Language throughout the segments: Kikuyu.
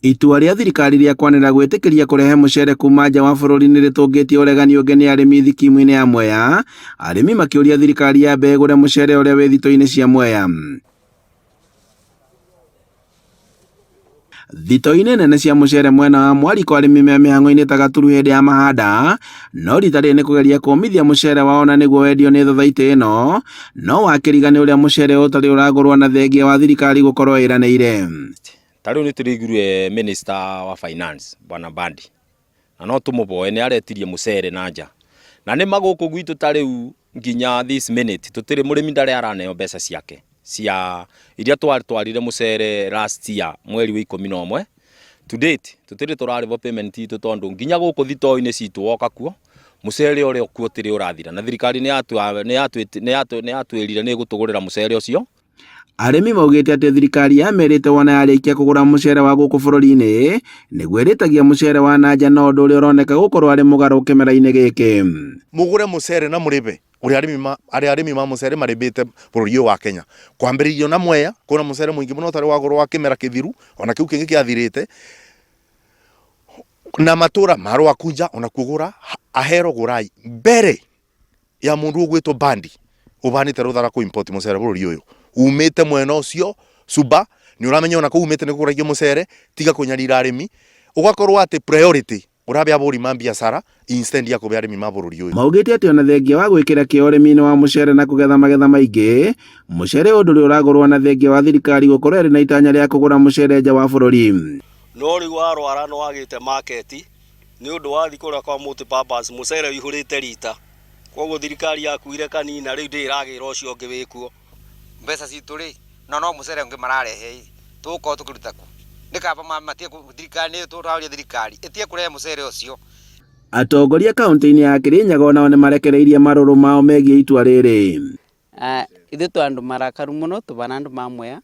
Itua rĩa thirikari rĩa kwanĩrĩra gwĩtĩkĩria kũrehe mũcere kuma nja wa bũrũri nĩ rĩtũngĩtie ũregani ũngĩ nĩ arĩmi thikimu-inĩ ya Mwea, arĩmi makĩũria thirikari yambe ĩgũre mũcere ũrĩa wĩ thitoo-inĩ cia Mwea. Thitoo-inĩ nene cia mũcere mwena wa Mwariko arĩmi me mĩhang'o-inĩ ta Gaturu hĩndĩ ya mahanda, no rita rĩrĩ nĩ kũgeria kũmithia mũcere wao na nĩguo wendio nĩ thothaitĩ ĩno, no wakĩriga nĩ ũrĩa mũcere ũtarĩ ũragũrwo na thengia wa thirikari gũkorwo ĩranĩire. Ta rĩu nĩ tũraiguire minister wa finance bwana Mbadi na no tũmũboe nĩ aretirie mũcere na nja na nĩ ma gũkũ gwitũ ta rĩu nginya this minute tũtirĩ mũrĩmi ndarĩ araneo mbeca ciake cia iria twatwarire mũcere last year mweri wa 11 to date tũtirĩ tũrarĩhwo payment itũ tondũ nginya gũkũ thitoo-inĩ citũ woka kuo mũcere ũrĩa ũkuo ũtirĩ ũrathira na thirikari nĩ yatwĩrire nĩ ĩgũtũgũrĩra mũcere ũcio. Arĩmi maugĩte atĩ thirikari yamerĩte wona yarĩkia kũgũra mũcere wa gũkũ bũrũri-inĩ nĩguo ĩrĩtagia mũcere wa na nja no ũndũ ũrĩa ũroneka gũkorwo arĩ mũgarũ kĩmera-inĩ gĩkĩ. Mũgũre mũcere na mũrĩbe ũrĩa arĩmi ma arĩa arĩmi ma mũcere marĩbĩte bũrũri ũyũ wa Kenya. Kwambĩrĩirio na Mwea kwĩna mũcere mũingĩ mũno ũtarĩ wagũrwo wa kĩmera kĩthiru ona kĩu kĩngĩ kĩathirĩte na matũra ma Rwakunja onakuo gũra Ahero gũrai mbere ya mundu ugwitwo Bandi ubanite ruthara ku import mucere bururi uyu umite mwena ucio Suba ni uramenya ona kuu umite ni kuguragio mucere tiga kunyarira arimi ugakorwo ati priority urabe aburi ma biacara instead ya kube arimi ma bururi uyu. Maugĩte atĩ ona thengia wa gwĩkĩra kĩo ũrĩmi-inĩ wa mũcere na kũgetha magetha maingĩ, mũcere ũyũ ndũrĩ ũragũrwo na thengia wa thirikari gũkorwo ĩrĩ na itanya rĩa kũgũra mũcere nja wa bũrũri. No rĩu warwara nĩ wagĩte market nĩ ũndũ wathiĩ kũrĩa kwa multi-purpose mũcere ũihũrĩte rita. Koguo thirikari yakuire kanina rĩu ndĩrĩ ĩragĩra ũcio ũngĩ wĩkuo. Mbeca citũ rĩ, na no mũcere ũngĩ mararehe ĩ, tũgũkorwo tũkĩruta kũ? Nĩ kaba matige thirikari nĩ tũraũria thirikari ĩtige kũrehe mũcere ũcio. Atongoria kaunti-inĩ ya Kirinyaga onao nĩ marekereirie marũrũ mao megiĩ itua rĩrĩ. Ithuĩ twĩ andũ marakaru mũno tũbana andũ ma Mwea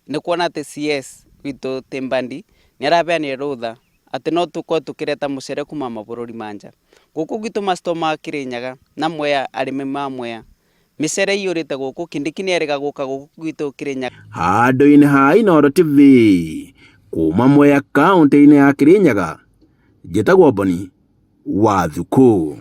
nĩ kuona atĩ CS witũ ti Mbadi nĩ araheanire rũtha atĩ no tũkorwo tũkĩreta mũcere kuma mabũrũri ma nja. Gũkũ gwitũ ma store ma Kĩrĩnyaga na Mwea arĩmi ma Mwea mĩcere ĩiyũrĩte gũkũ, Kindiki nĩ erĩga gũka gũkũ gwitũ Kĩrĩnyaga. Handũ-inĩ ha Inooro TV, kuma Mwea kaunti-inĩ ya Kĩrĩnyaga, njĩtagwo Boni wa Thukũ.